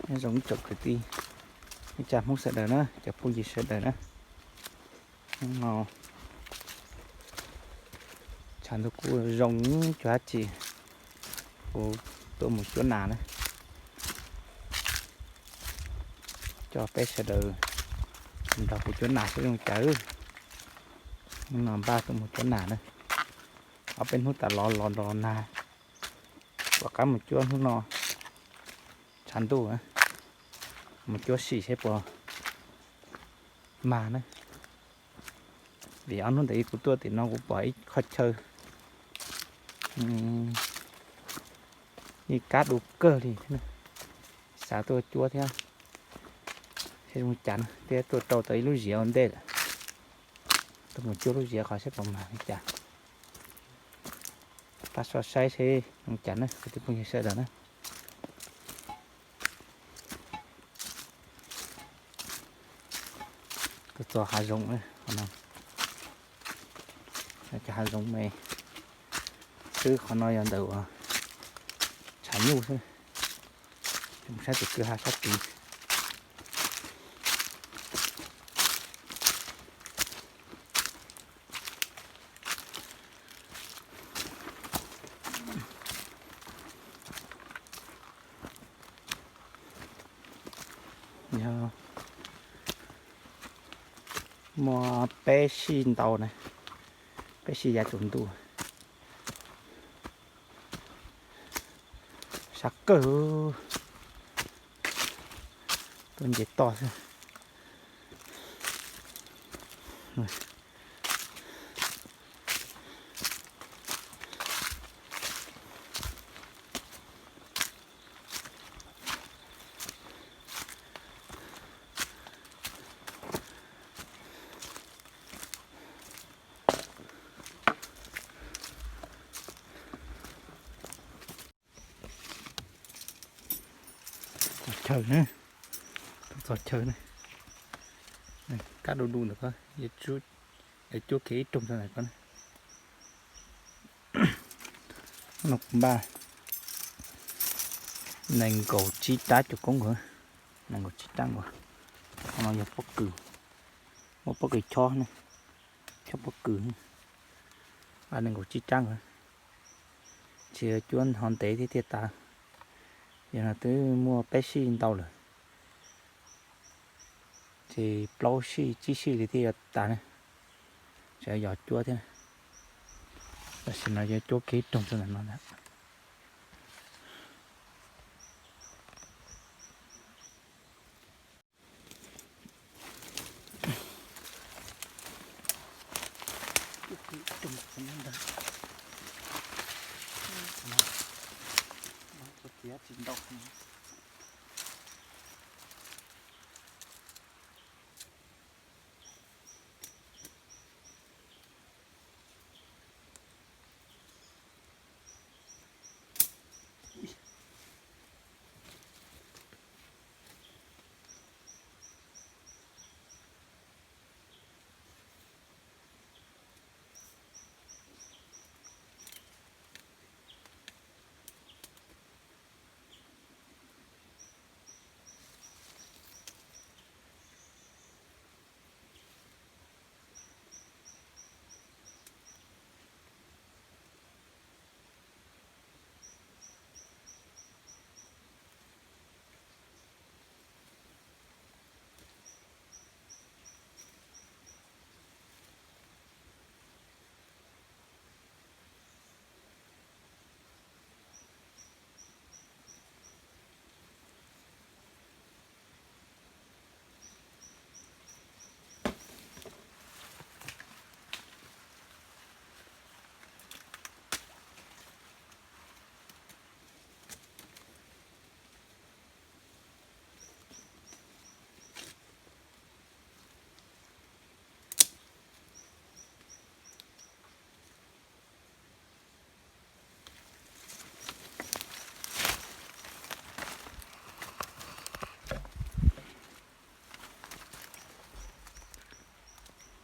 Nyob zoo ib tsoom kwv tij, ib tsoom Hmoob sawv daws na, cov phooj ywg sawv daws na. Hnub no tshav ntuj kuj zoo cuag dab tsi, kuv tuaj mus cuab nas na. Coj peb sawv daws nrog kuv cuab nas saib zoo cas. Hnub no npaj tuaj mus cuab nas na. Ob peb hnub tas los los los nag, tom qab mus cuab hnub no tshav ntuj, mus cuab sim saib puas mag na. Vim ob hnub ntawd kuv tuaj tim no kuv pom ib qho chaw, ib kab du kawg li, xav tuaj cuab thiab, saib zoo cas na, thiab tuaj rau tau ib lub ziav ua ntej lawm. Tuaj mus cuab lub ziav qhov saib puas mag li cas. Pab soj saib seb zoo cas na kwv tij phooj ywg sawv daws na. Tuaj txog hav zoov, cov hav zoov me xwb, qhov no yog ntawm uas tshav nyuj xwb. Mus saib tus kwj ha sab tid. Yog muaj peb sij ntau na, peb sij yav tsaus ntuj. Sab kawg, tuaj nce toj xwb. Txog chaw na, txog chaw na. Kab du du ntawm ko, yuav cuab kiag ib rooj rau ntawm ko na. No kuv npaj nees nkaum tsib rab cuaj koob nkaus, nees nkaum tsib rab nkaus. Qhov no yog pob kws, muaj pob kws chob ne, chob pob kws, npaj nees nkaum tsib rab nkaus. Tsis cuab ho ntev thiab thiaj tas. Yog no twb muaj peb sij ntau lawm, ces plaub sij tsib sij li thiaj yuav tas ne. Tseem yog cuab thiab. Tam sim no yuav cuab kiag ib rooj rau ntawm no ntag.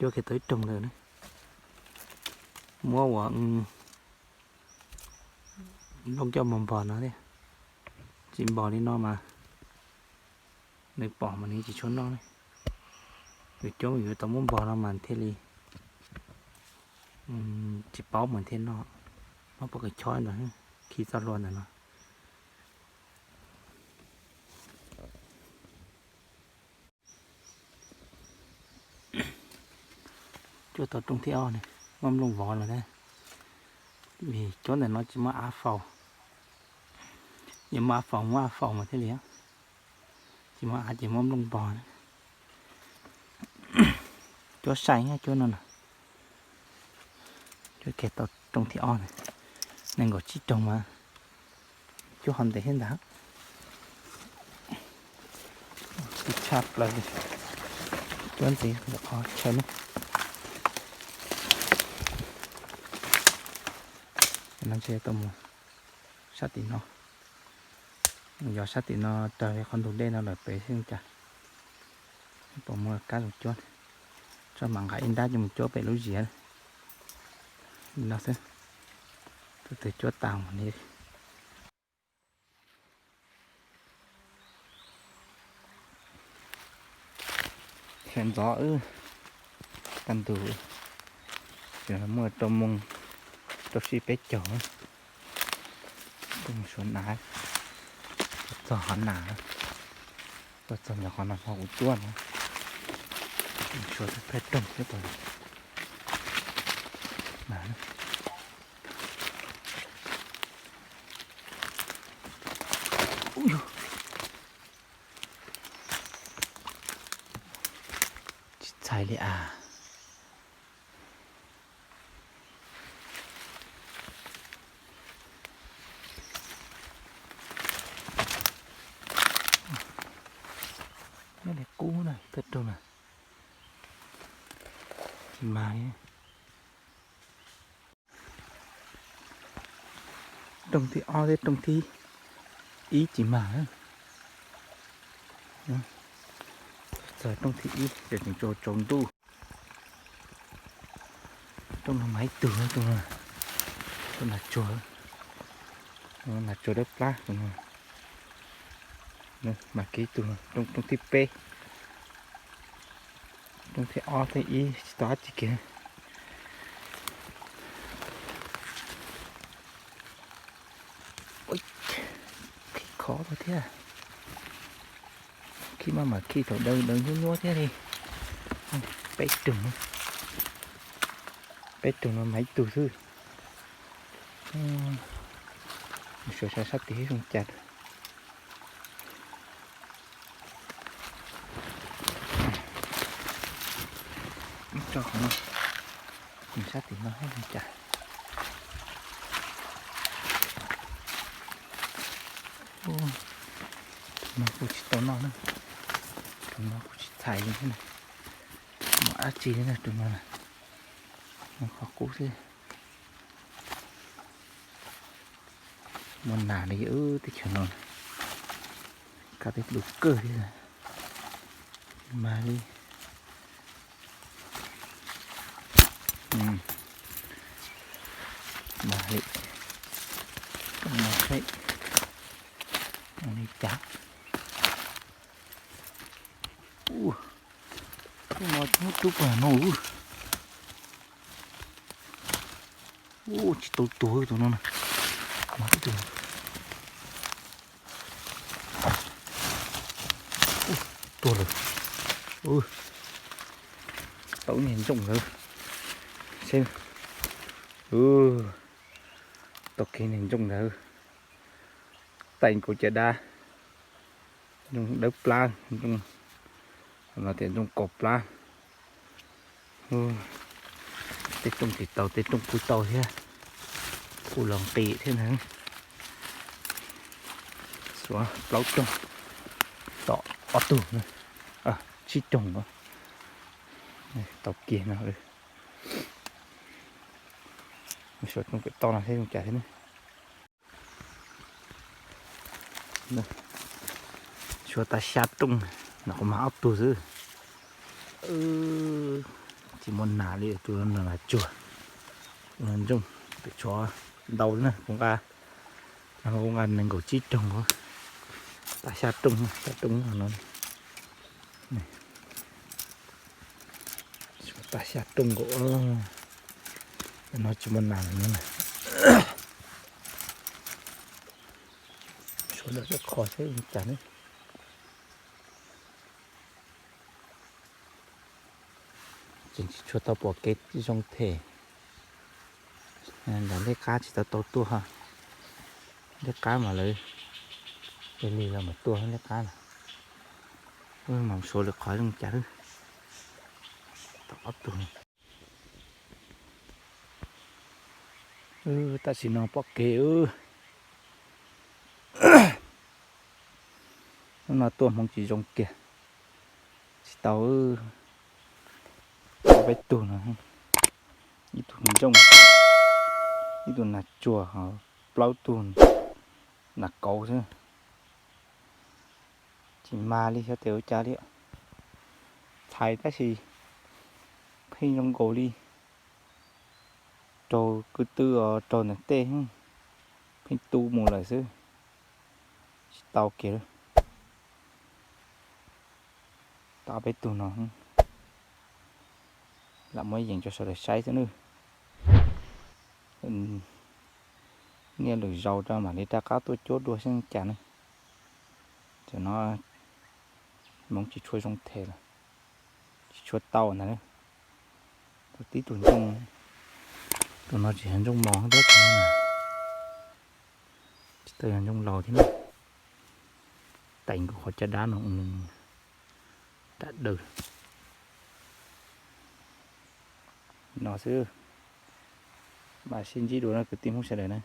Cuab kiag tau ib rooj ntawd na. Muab ua nplooj coj mus npog no thiab. Tsis npog li no mas Nws pom mas nws tsis tshua noj ne. Yuav coob yuav tau muab npog no mas thiaj li tsis paub mas thiaj noj. Muab pov kawg chob ntawd, khi txoj hlua ntawm no. Cuab tau rooj thib ob ne, muaj nplooj vov lawm thiab. Vim cuab ntawm no tsis muaj av faus, yog muaj av faus muab av faus mas thiaj li, tsis muaj av ces muab nplooj npog. Cuab sai cuab no na. Cuab kiag tau rooj thib ob na, nees nkaum tsib rooj mas cuab ho ntev thiab ntag. Tshaj plaws li, cuab ntxiv ntawm qhov chaw no. No ntshe tau mus sab tim no, yog sab tim no raws li qhov ntug dej no lawm pem xwb cas. Puas muaj kab zoo cuab, tso mam nqa ib nrab coj mus cuab pem lub ziav li no xwb. Tus twg cuab tau mas li. Sawv ntxov wb tag ntus, muaj rau moos rau sij peb caug, tuaj mus suav nas, txog hov nas, tuaj txog ntawm qhov no hmo kuv cuab no, suav thawj rooj thiab tau. Tsis txhais li as. Nyob li qub na, thawj rooj na, tsis mag li. Rooj thib ob thiab rooj thib ib tsis mag. Txog rooj thib ib ces tseem tsaus ntuj. Rooj no mas ib tug, rooj no, rooj nas tsuag, nas tsuag dawb plab. Mas kiag ib tug, rooj thib peb, rooj thib ob thib ib tsis tau dab tsi kiag. Khib khov thiab, khib maj mam khib thaum daws daws nyuab nyuab thiab li. Peb rooj, peb rooj no mas ib tug xwb. Suav sab sab tid zoo cas. Tso qhov no, nws sab tim no zoo cas. Tus no kuj tsis tau noj na, tus no kuj tsis txhais li thiab na. Muaj dab tsi li na tus no na, qhov qub xwb. Muaj nas li wb teb chaws no, kaj teb du kawg li, mag li. Mag li, mag li cas. Tus no muab rub pag no. Ub, tsis tau tuag tus no na. Tuag lawm. Tau niag ntsooj ntawd. Seb, tau kiag niag ntsooj ntawd. Tais nkaus caj dab, ntsooj dawb plab, ntsooj, no tias ntsooj kaus plab. Tej rooj tsis tau, tej rooj kuj tau thiab, kuj los nqis thiab ntag. Suav plaub rooj, tom ob tug, tsib rooj, tau kiag no. Suav rooj pem toj no thiab zoo cas thiab ne. Suav tas xya rooj, no qhov mas ob tug xwb. Tsis muaj nas li, tus no nas tsuag, tus no ntsooj, pem tshuav ntau li na, kuv nqa, kuv nqa nees nkaum tsib rooj, tas xya rooj, xya rooj no. Tag xya rooj nkaus, no tsis muaj nas no. Suav ntawm cov qhov seb cas ne. Tseem tsis tshua tau pom kev zoo them. Ntawm liab qab tsis tau tau tuaj ha. Liab qab mas lawv cia li los mam tuaj liab qab na. Mas suav lawv qhov zoo cas lawm. Tau ob tug. Tam sim no pom kev. Hnub no tuaj hmoov tsis zoo kiag. Tsis tau, ob peb tug no, ib tug ntsooj, ib tug nas tsuag, plaub tug nas kauv xwb. Tsis mag li xyov tes ua cas li. Txhais tab sis pheej zoo nkaus li raug kwv tw os, raug ntawm tej pheej tu mus lawm xwb. Tsis tau kiag. Tau peb tug no, lam muab yees rau sawv daws saib xwb nawb. Niaj lwm zaus rau mam li rov qab tuaj cuab dua seb cas ne. Tam no hmoov tsis tshua zoo them lawm, tsis tshua tau ntag. Tau tib tug ntsooj, tus no tsis yog ntsooj mos thiab, tsis tau yog ntsooj laus thiab na. Teem nkaus qhov caj dab no, ram daws no xwb. Mam sib ntsib dua na kwv tij Hmoob sawv daws na.